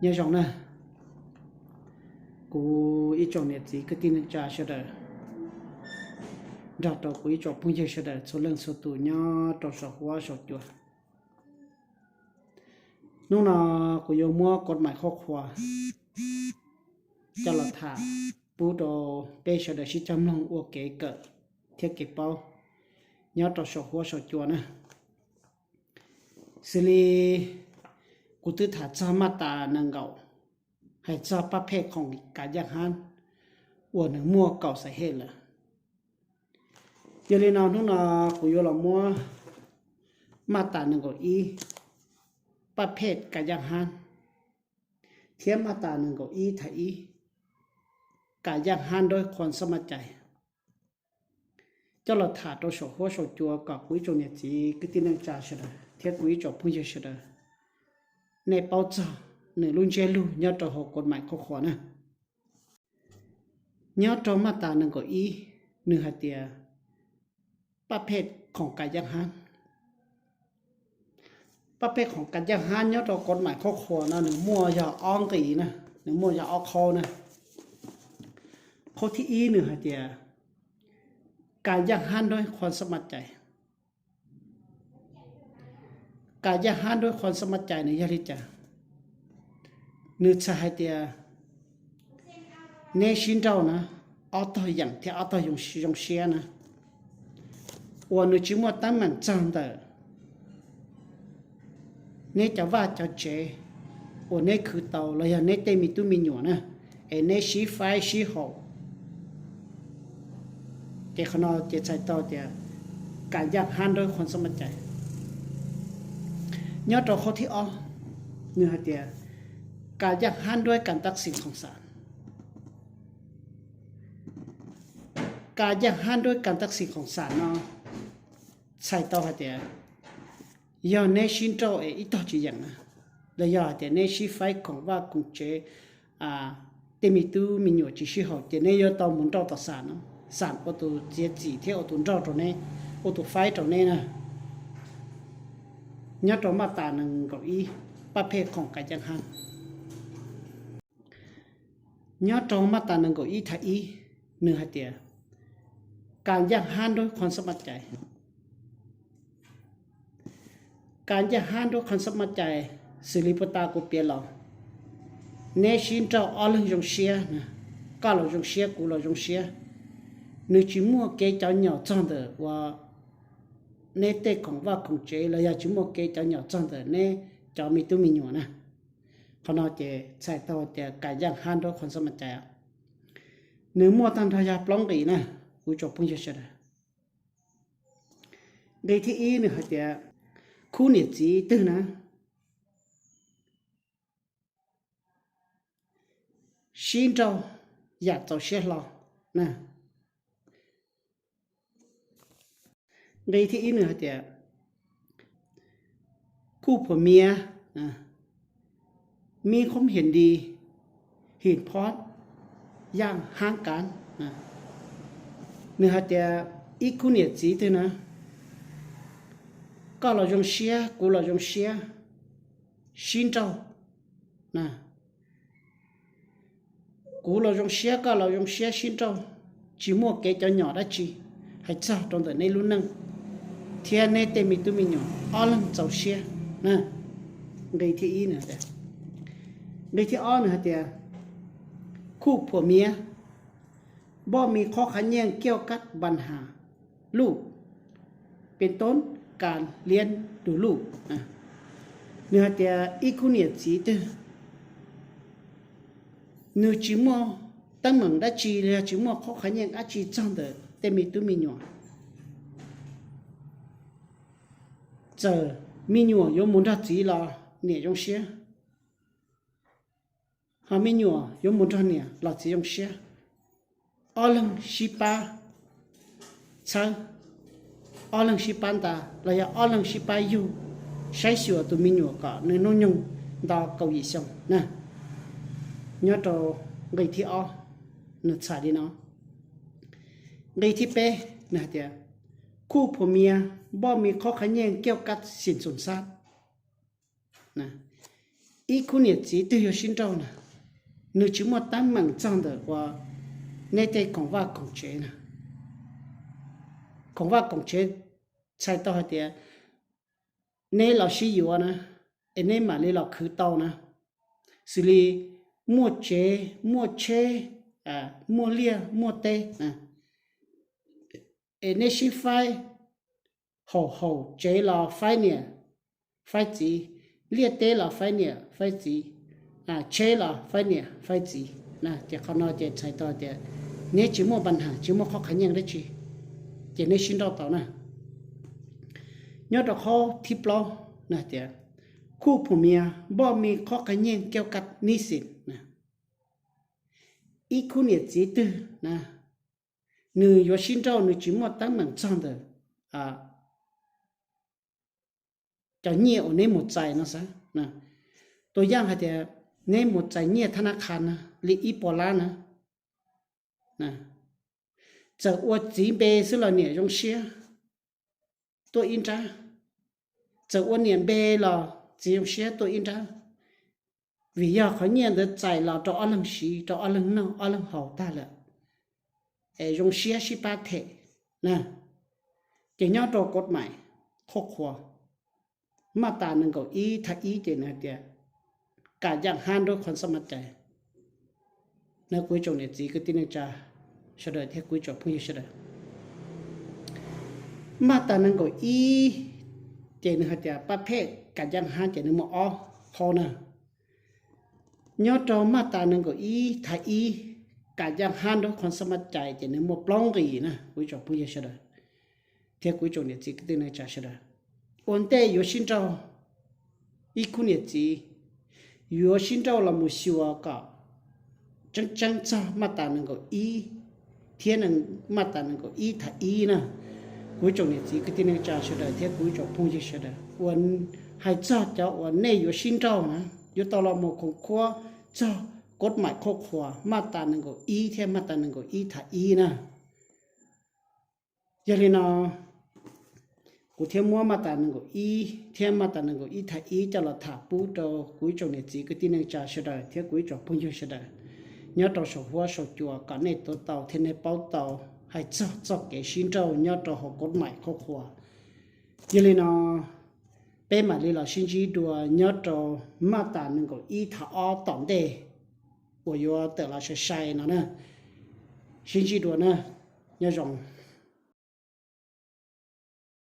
Nyob zoo na, kuv ib tsoom niam txiv kwv tij neej tsa sawv daws, nrog rau kuv ib tsoom phooj ywg sawv daws txhua leej txhua tus nyob rau saum huab saum cua. Hnub no kuv yuav muab kod mais qhuab qhuas coj los tham pub rau peb sawv daws sib cog mloog ua kev kawm thiab kev paub nyob rau saum huab saum cua na. Xws li kuv twb tham txog maj tas nees nkaum, hais txog paj phej khoom kav yaj hab uas nws muaj kaum xais hej lawm. Yog li no hnub no kuv yuav los muab maj tas nees nkaum ib, paj phej kav yaj hab, thiab maj tas nees nkaum ib thab ib, kav yaj hab nrog qhuas xab maj cai coj los tham rau saum huab saum cua kom kuv ib tsoom niam txiv kwv tij neej tsa sawv daws thiab kuv ib tsoom phooj ywg sawv daws nej paub txog nws lub ntsiab lus nyob rau hauv kod mais qhuab qhuas na. Nyob rau maj tas nees nkaum ib, nws hais tias paj phej khoom kav yaj hab. Paj phej khoom kav yaj hab nyob rau kod mais qhuab qhuas no nws muaj yog ob nqis na, nws muaj yog ob qhaub na. Qhaub thib ib nws hais tias kav yaj hab nrog qhuas xab maj cai. Kav yaj hab nrog qhuas xab maj cai nws yog li cas? Nws txhais hais tias neb sib nrauj na, ob tog yeem thiab ob tog zoo siab na, uas nws tsis muaj teeb meem txog ntawm neb cov vaj cov tsev uas neb khwv tau los yog neb tej me tub me nyuam na, es neb sib faib sib haum. Ces qhov no ces txhais tau tias kav yaj hab nrog qhuas xab maj cai. Nyob rau qhaub thib ob, nws hais tias kav yaj hab nrog kav tab xis khoom xam. Kav yaj hab nrog kav tab xis khoom xam no txhais tau hais tias yog neb sib nrauj es ib tog tsis yeem na, los yog hais tias neb sib faib khoom vaj khoom tsev, tej me tub me nyuam tsis sib haum ces neb yuav tau mus nrauj tom xam no, xam ua tus txiav txim thiab ua tus nrauj rau neb, ua tus faib rau neb na. Nyob rau maj tas nees nkaum ib, paj phej khoom kav yaj hab. Nyob rau maj tas nees nkaum ib thab ib, nws hais tias kav yaj hab nrog qhuas xab maj cai. Kav yaj hab nrog qhuas xab maj cai, xws li puag ta kuv piav los, neb sib nrauj ob leeg zoo siab, koj los zoo siab kuv los zoo siab, nws tsis muaj kev cov nyom txog ntawm uas neb tej khoom vaj khoom tsev los yog tsis muaj kev cov nyom txog ntawm neb cov me tub me nyuam na. Qhov no ces txhais tau tias kav yaj hab nrog qhuas xab maj cai. Nws muaj tag nrho yog plaub nqis na, kuv tsoom phooj ywg sawv daws. Nqis thib ib nws hais tias khub niam txiv twg na sib nrauj yam txaus siab hlo na. Nqis thib ib nws hais tias คู่ผัวเมีย มีความเห็นดี เห็นพ้องอย่างห่างกัน. Nws hais tias ib khub niam txiv twg na, koj los zoo siab kuv los zoo siab sib nrauj na. Kuv los zoo siab koj los zoo siab sib nrauj, tsis muaj kev cov nyom dab tsi hais txog rau ntawm neb lub neej thiab neb tej me tub me nyuam, ob leeg txaus siab na. Nqis thib ib nws tias, nqis thib ob nws hais tias คู่ผัวเมีย บ่มีข้อขัดแย้งเกี่ยวกับปัญหาลูก เป็นต้น การเลี้ยงดูลูก. Nws hais tias ib khub niam txiv twg nws tsis muaj teeb meem dab tsi los yog tsis muaj qhov qhab nyeej dab tsi txog ntawm tej me tub me nyuam, txawm me nyuam yuav mus nrog txiv los niam zoo siab, ho me nyuam yuav mus nrog niam los txiv zoo siab. Ob leeg sib pab txhawb, ob leeg sib pab nta los yog ob leeg sib pab yug, saib xyuas tus me nyuam kom nws hnub nyoog nto kaum yim xyoo na. Nyob rau nqi thib ob nws txhais li no. Nqi thib peb nws hais tias คู่ผัวเมีย บ่มีข้อขัดแย้งเกี่ยวกับสินสมทรัพย์. ib khub niam txiv twg yuav sib nrauj na, nws tsis muaj teeb meem txog ntawm uas neb tej khoom vaj khoom tsev na. Khoom vaj khoom tsev txhais tau hais tias neb los sib yuav na, es neb mam li los khwv tau na, xws li muaj tsev, muaj tsheb, muaj liaj, muaj teb, es neb sib faib, haum haum tsev los faib niam faib txiv, liaj teb los faib niam faib txiv, tsheb los faib niam faib txiv na, ces qhov no ces txhais tau tias neb tsis muaj pa nham, tsis muaj qhov qhav nyeej dab tsi, ces neb sib nrauj tau na. Nyob rau qhov thib plaub na tias, khub phum mias npoj me qhov qhav nyeej keo kaj nib xim na, ib khub niam txiv twg na, nws yuav sib nrauj nws tsis muaj teeb meem txog ntawm cov nyiaj uas neb mus txais no xav. Tus yam hais tias neb mus txais nyiaj thab nab qha na, li ib puas lab na, txawm ua txiv npe xwb los niam zoo siab tuaj ib nrab, txawm ua niam npe los txiv zoo siab tuaj ib nrab, vim yog qhov nyiaj ntawd txais los rau ob leeg siv, rau ob leeg noj ob leeg haus tag lawm, es zoo siab sib pab them na. Ces nyob rau kod maim qhuaj qhuas, maj tas nees nkaum ib thaj ib ces nws hais tias kam yaj hab nruab qhov xab maj cai na, kuv ib tsoom niam txiv kwv tij neej tsa sawv daws thiab kuv ib tsoom phooj ywg sawv daws. Maj tas nees nkaum ib ces nws hais tias pab phem kam yaj hab ces nws muaj ob qhov na. Nyob rau maj tas nees nkaum ib thaj ib, kam yaj hab nruab qhov xab maj cai ces nws muaj plaub nqis na, kuv ib tsoom phooj ywg sawv daws thiab kuv ib tsoom niam txiv kwv tij neej tsa sawv daws. Ua ntej yuav sib nrauj, ib khub niam txiv yuav sib nrauj los mus xyuas kom tseeb tseeb txog maj tas nees nkaum ib thiab maj tas nees nkaum ib thaj ib na. Kuv ib tsoom niam txiv kwv tij neej tsa sawv daws thiab kuv ib tsoom phooj ywg sawv daws, uas hais txog cov uas nej yuav sib nrauj na, yuav tau los mus khoom khuab txog kod maim qhuaj qhuas maj tas nees nkaum ib thiab maj tas nees nkaum ib thaj ib na. Yog li no, kuv thiaj muab maj tas nees nkaum ib thiab maj tas nees nkaum ib thaj ib coj los tham pub rau kuv ib tsoom niam txiv kwv tij neej tsa sawv daws thiab kuv ib tsoom phooj ywg sawv daws nyob rau saum huab saum cua kom nej tuav tau thiab nej paub tau hais txog txoj kev sib nrauj nyob rau hauv kod maim qhuaj qhuas. Yog li no, peb mam li los sib ntsib dua nyob rau maj tas nees nkaum ib thaj ob tom ntej uas yuav tawm los sai sai no na. Sib ntsib dua na, nyob zoo.